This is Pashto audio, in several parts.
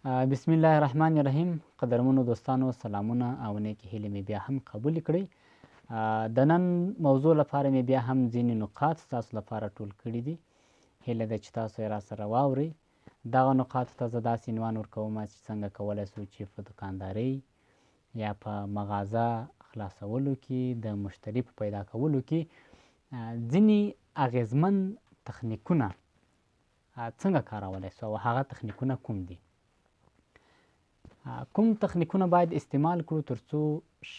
بسم الله الرحمن الرحیم. قدرمنو دوستانو، سلامونه او نیکې هیلې مې بیا هم قبولې کړئ. د نن موضوع لپاره مې بیا هم ځینې نقاط ستاسو لپاره ټول کړي دي. هیله ده چې تاسو یې راسره واورئ. دغه نقاطو ته زه داسې عنوان ورکوم چې څنګه کولی شو چې په دکاندارۍ یا په مغازه خلاصولو کې د مشتري په پیدا کولو کې ځینې اغېزمن تخنیکونه څنګه کارولی شو او هغه تخنیکونه کوم دي، کوم تخنیکونه باید استعمال کړو ترڅو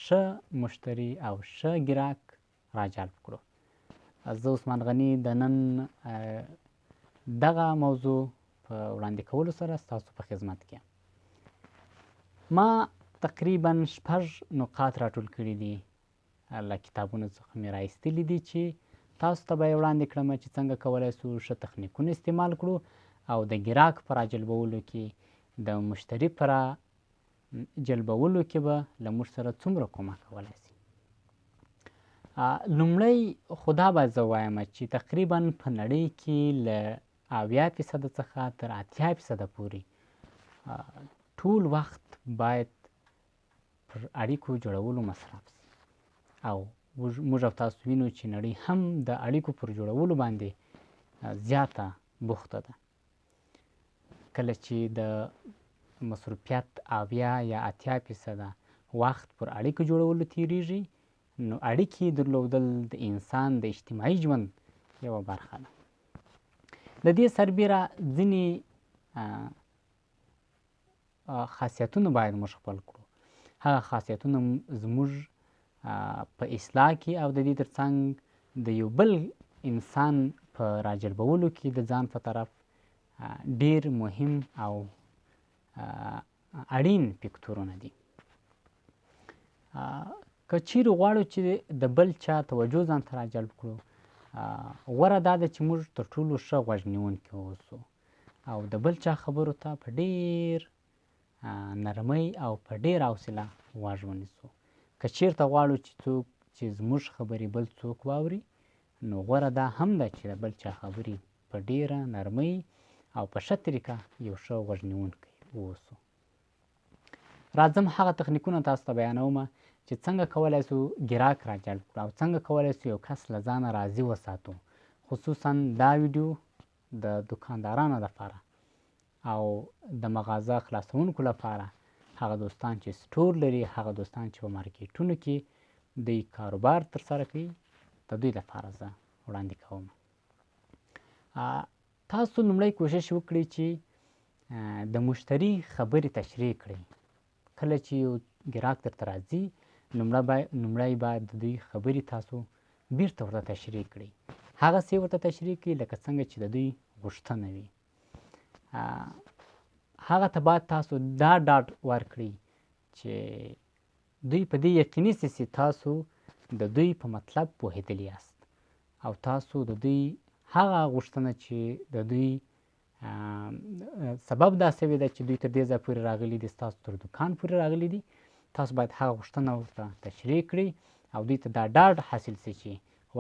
ښه مشتري او ښه ګراک راجلب کړو. زه عثمان غني د نن دغه موضوع په وړاندې کولو سره ستاسو په خدمت کې. ما تقریبا 6 نقاط راټول کړي دي، له کتابونو څخه مې را ایستلي دي چې تاسو ته به یې وړاندې کړم چې څنګه کولی شو ښه تخنیکونه استعمال کړو او د ګراک په راجلبولو کې، د مشتري په راجلبولو کې به له موږ سره څومره کومک کولی شي. لومړی خو دا باید زه ووایم چې تقریبا په نړۍ کې له 70% څخه تر 80% پورې ټول وخت باید پر اړیکو جوړولو مصرف شي، او موږ او تاسو وینو چې نړۍ هم د اړیکو پر جوړولو باندې زیاته بوخته ده. کله چې د مصروفیت 70 یا 80% وخت پر اړیکو جوړولو تیریږي، نو اړیکې درلودل د انسان د اجتماعي ژوند یوه برخه ده. د دې سربیره ځینې خاصیتونه باید موږ خپل کړو. هغه خاصیتونه زموږ په اصلاح کې او د دې ترڅنګ د یو بل انسان په راجلبولو کې د ځان په طرف ډیر مهم او اړین فکتورونه دي. که چیرې غواړو چې د بل چا توجه ځان ته راجلب کړو، غوره دا ده چې موږ تر ټولو ښه غوږ نیونکي واوسو او د بل چا خبرو ته په ډیر نرمۍ او په ډیره حوصله غوږ ونیسو. که چیرته غواړو چې څوک چې زموږ خبرې بل څوک واوري، نو غوره دا هم ده چې د بل چا خبرې په ډیره نرمۍ او په ښه طریقه یو ښه غوږ نیونکی واوسو. راځم هغه تخنیکونه تاسو ته بیانوم چې څنګه کولی شو ګراک راجلب کړو او څنګه کولی شو یو کس له ځانه راضي وساتو. خصوصا دا ویډیو د دکاندارانو لپاره او د مغازه خلاصونکو لپاره، هغه دوستان چې سټور لري، هغه دوستان چې په مارکیټونو کې دوی کاروبار ترسره کوي، د دوی لپاره زه وړاندې کوم. تاسو لومړی کوشش وکړئ چې د مشتري خبرې تشریح کړئ. کله چې یو ګراک درته راځي، لومړی باید د دوی خبرې تاسو بیرته ورته تشریح کړئ، هغسې ورته تشریح کړئ لکه څنګه چې د دوی غوښتنه وي. هغه ته باید تاسو دا ډاډ ورکړئ چې دوی په دې یقیني سي چې تاسو د دوی په مطلب پوهېدلي یاست او تاسو د دوی هغه غوښتنه چې د دوی سبب دا سوې ده چې دوی تر دې ځای پورې راغلي دي، ستاسو تر دکان پورې راغلي دي، تاسو باید هغه غوښتنه ورته تشریح کړئ او دوی ته دا ډاډ حاصل سي چې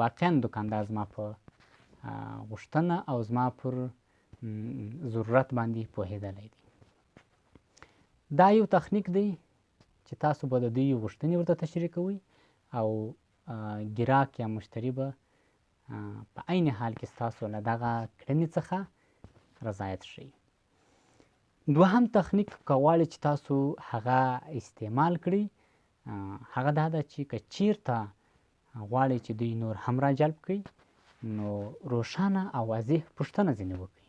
واقعا دکاندار زما په غوښتنه او زما پر ضرورت باندې پوهېدلی دی. دا یو تخنیک دی چې تاسو به د دوی غوښتنې ورته تشریح کوئ او ګراک یا مشتري به په عین حال کې ستاسو له دغه کړنې څخه رضایت ښیي. دوهم تخنیک که غواړئ چې تاسو هغه استعمال کړئ، هغه دا ده چې که چیرته غواړئ چې دوی نور هم راجلب کړئ، نو روښانه او واضح پوښتنه ځینې وکړئ.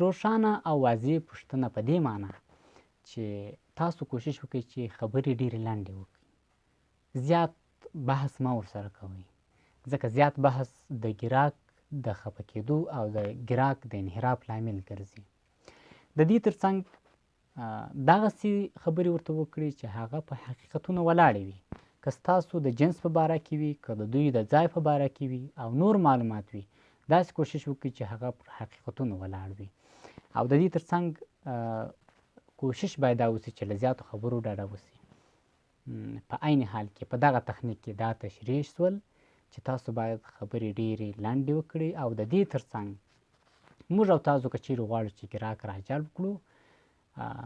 روښانه او واضح پوښتنه په دې معنی چې تاسو کوشش وکړئ چې خبرې ډېرې لنډې وکړئ، زیات بحث مه ورسره کوئ، ځکه زیات بحث د ګراک د خفه کېدو او د ګراک د انحراف لامل ګرځي. د دې ترڅنګ دغسې خبرې ورته وکړئ چې هغه په حقیقتونو ولاړې وي، که ستاسو د جنس په باره کې وي، که د دوی د ځای په باره کې وي او نور معلومات وي، داسې کوشش وکړئ چې هغه پر حقیقتونو ولاړ وي. او د دې ترڅنګ کوشش باید دا وسي چې له زیاتو خبرو ډډه وسي. په عین حال کې په دغه تخنیک کې دا تشریح شول چې تاسو باید خبرې ډېرې لنډې وکړئ او د دې ترڅنګ موږ او تاسو که چیرې غواړو چې ګراک راجلب کړو،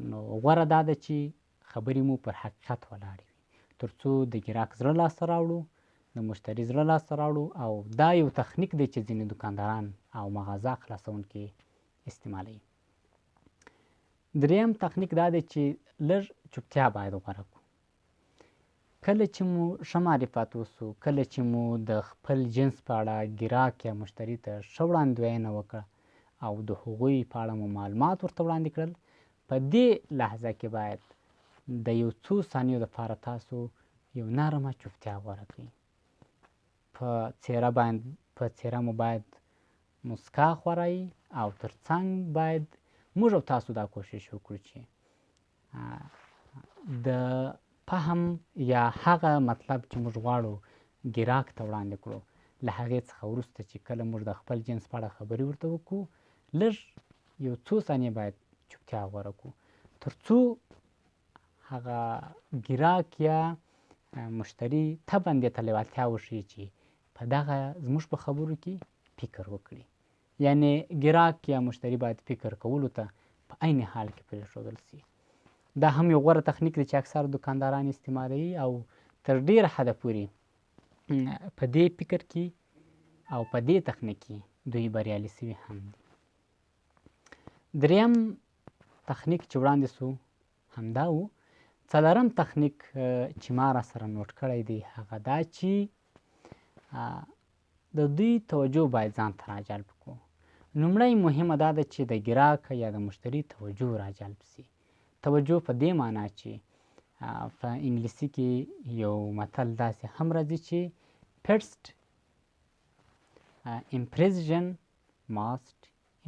نو غوره دا ده چې خبرې مو پر حقیقت ولاړې وي، ترڅو د ګراک زړه لاسته راوړو، د مشتري زړه لاسته راوړو. او دا یو تخنیک دی چې ځینې دکانداران او مغازه خلاصوونکي استعمالوي. دریم تخنیک دا دی چې لږ چوپتیا باید غوره کړو. کله چې مو ښه معرفت وسو، کله چې مو د خپل جنس په اړه ګراک یا مشتري ته ښه وړاندوینه وکړه او د هغوی په اړه مو معلومات ورته وړاندې کړل، په دې لحظه کې باید د یو څو ثانیو لپاره تاسو یو نرمه چوپتیا غوره کړئ. په څیره باندې په څیره مو باید مسکا خوره او ترڅنګ باید موږ او تاسو دا کوشش وکړو چې د فهم یا هغه مطلب چې موږ غواړو ګراک ته وړاندې کړو، له هغې څخه وروسته چې کله موږ د خپل جنس په اړه خبرې ورته وکړو، لږ یو څو ثانیې باید چوپتیا غوره کړو، تر څو هغه ګراک یا مشتري طبعا دې ته لیوالتیا وښیي چې په دغه زموږ په خبرو کې فکر وکړي. یعنې ګراک یا مشتري باید فکر کولو ته په عین حال کې پرېښودل شي. دا هم یو غوره تخنیک دی چې اکثر دکانداران استعمالوي او تر ډېره حده پورې په دې فکر کې او په دې تخنیک کې دوی بریالي سوي هم دي. دریم تخنیک چې وړاندې سو همدا و. څلورم تخنیک چې ما را سره نوټ کړی دی هغه دا چې د دوی توجه باید ځان ته راجلب کړو. لومړی مهمه دا ده چې د ګراک یا د مشتري توجه راجلب سي. توجه په دې معنا چې په انګلیسي کې یو متل داسې هم راځي چې first impression must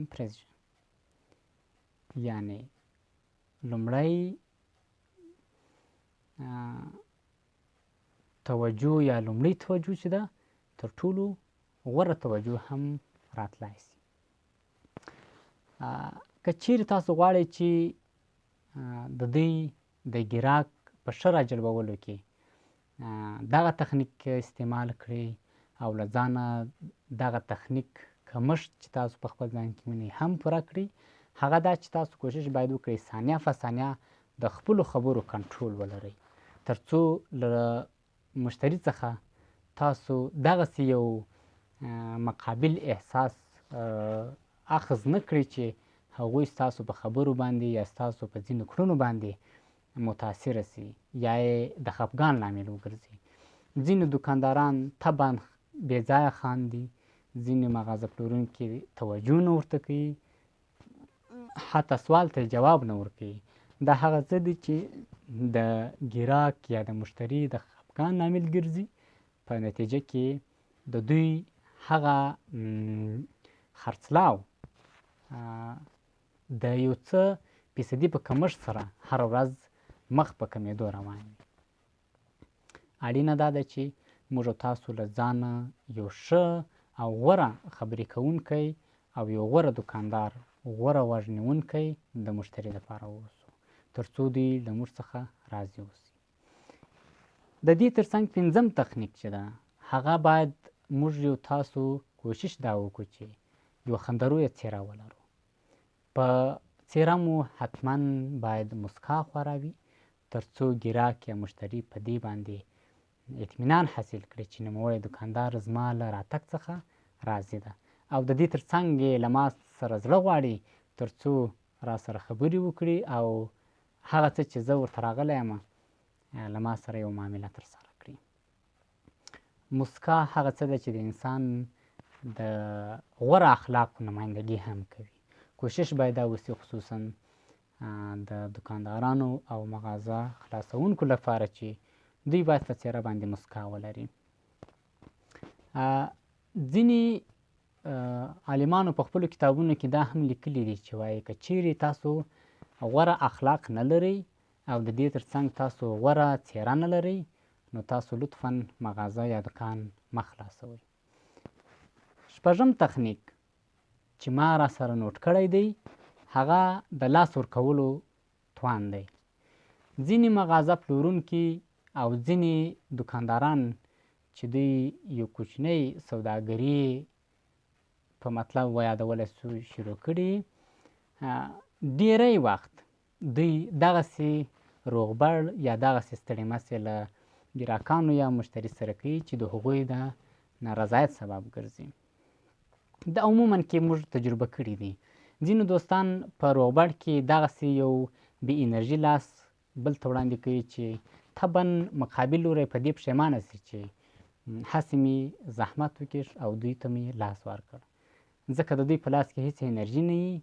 impression، یعنی لومړی توجه یا لومړی توجه چې ده تر ټولو غوره توجه هم راتلای سي. که چیرې تاسو غواړئ چې د دوی د ګراک په ښه راجلبولو کې دغه تخنیک استعمال کړئ او له ځانه دغه تخنیک کمښت چې تاسو په خپل ځان کې وینئ هم پوره کړئ، هغه دا چې تاسو کوشش باید وکړئ ثانیه په ثانیه د خپلو خبرو کنټرول ولرئ، ترڅو له مشتري څخه تاسو دغسې یو مقابل احساس اخذ نه کړئ چې هغوی ستاسو په خبرو باندې یا ستاسو په ځینو کړنو باندې متاثره سي یا یې د خفګان لامل وګرځي. ځینې دکانداران طبعا بې ځایه خاندي، ځینې مغازه پلورونکي توجه نه ورته کوي، حتی سوال ته جواب نه ورکوي. دا هغه څه دي چې د ګراک یا د مشتري د خفګان لامل ګرځي. په نتیجه کې د دوی هغه خرڅلاو د یو څه فیصدي په کمښت سره هره ورځ مخ په کمېدو روان وي. اړینه دا ده چې موږ او تاسو له ځانه یو ښه او غوره خبرې کوونکی او یو غوره دکاندار، غوره غوږ نیونکی د مشتري لپاره واوسو، ترڅو دوی له موږ څخه راضي اوسي. د دې ترڅنګ پنځم تخنیک چې ده هغه باید موږ یو تاسو کوشش دا وکړو چې یوه خندرویه څېره ولرو. په څېره مو حتما باید مسکا خوره وي، ترڅو ګراک یا مشتري په دې باندې اطمینان حاصل کړي چې نوموړی دکاندار زما له راتګ څخه راضي ده او د دې ترڅنګ یې له ما سره زړه غواړي ترڅو را سره خبرې وکړي او هغه څه چې زه ورته راغلی یم له ما سره یو معامله ترسره کړي. مسکا هغه څه ده چې د انسان د غوره اخلاقو نمایندګي هم کوي. کوشش باید دا وسي خصوصا د دکاندارانو او مغازه خلاصوونکو لپاره چې دوی باید په څېره باندې مسکا ولري. ځینې عالمانو په خپلو کتابونو کې دا هم لیکلي دي چې وایي که چیرې تاسو غوره اخلاق نه لرئ او د دې ترڅنګ تاسو غوره څېره نه لرئ، نو تاسو لطفا مغازه یا دکان مه خلاصوئ. شپږم تخنیک چې ما را سره نوټ کړی دی هغه د لاس ورکولو توان دی. ځینې مغازه پلورونکي او ځینې دکانداران چې دوی یو کوچنی سوداګري په مطلب ویادولی سو شروع کړي، ډیری وخت دوی دغسې روغبړ یا دغسې ستړې مسې له ګراکانو یا مشتري سره کوي چې د هغوی د نارضایت سبب ګرځي. دا عموما کې موږ تجربه کړي دي. ځینو دوستان په روغبړ کې دغسې یو بې انرژي لاس بل ته وړاندې کوي چې طبعا مقابل لوری په دې پښیمانه سي چې هسې مې زحمت وکیښ او دوی ته مې لاس ورکړ، ځکه د دوی په لاس کې هیڅ انرژي نه وي،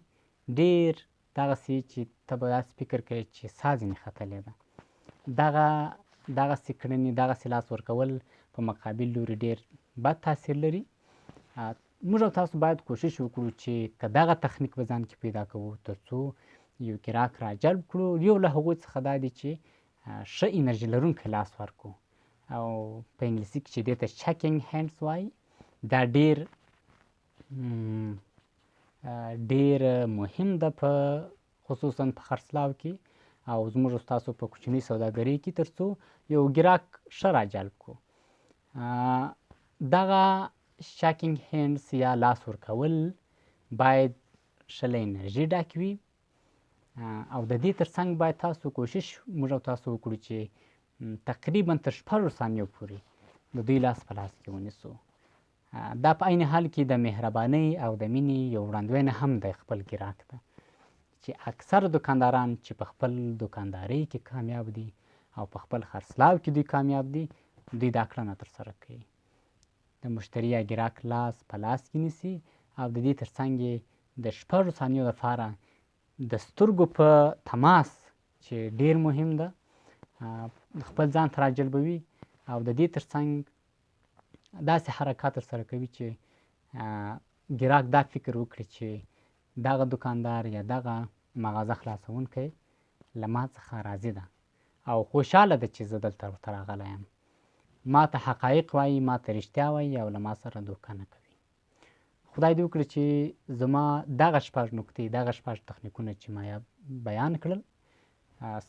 ډېر دغسې چې ته به داسې فکر کوې چې ساه ځینې ختلې ده. دغه دغسې کړنې، دغسې لاس ورکول په مقابل لوري ډېر بد تاثیر لري. موږ او تاسو باید کوشش وکړو چې که دغه تخنیک په ځان کې پیدا کوو تر څو یو ګراک را جلب کړو، یو له هغو څخه دا دی چې ښه انرژي لرونکی لاس ورکړو، او په انګلیسي کې چې دې ته shaking hands وایي، دا ډېر ډېر مهم ده، په خصوصا په خرڅلاو کې او زموږ ستاسو په کوچنۍ سوداګرۍ کې، تر څو یو ګراک ښه را جلب کړو. دغه shaking hands یا لاس ورکول باید ښه له انرژي ډک وي، او د دې ترڅنګ باید تاسو کوشش موږ او تاسو وکړو چې تقریبا تر 6 ثانیو پورې د دوی لاس په لاس کې ونیسو. دا په عین حال کې د مهربانۍ او د مینې یو وړاندوینه هم دی خپل ګراک ته، چې اکثر دکانداران چې په خپل دکاندارۍ کې کامیاب دي او په خپل خرڅلاو کې دوی کامیاب دي، دوی دا کړنه ترسره کوي. د مشتري یا ګراک لاس په لاس کې نیسي او د دې ترڅنګ یې د 6 ثانیو لپاره د سترګو په تماس چې ډیر مهم ده خپل ځان ته راجلبوي، او د دې ترڅنګ داسې حرکات ترسره کوي چې ګراک دا فکر وکړي چې دغه دکاندار یا دغه مغازه خلاصوونکی له ما څخه راضي ده او خوشحاله ده چې زه دلته ورته راغلی یم، ما ته حقایق وایي، ما ته رښتیا وایي او له ما سره دوکه نه کوي. خدای دې وکړي چې زما دغه 6 نکتې، دغه 6 تخنیکونه چې ما بیان کړل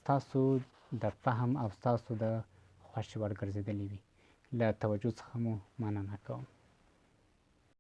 ستاسو د فهم او ستاسو د خوښې وړ ګرځېدلي وي. له توجه څخه مو مننه کوم.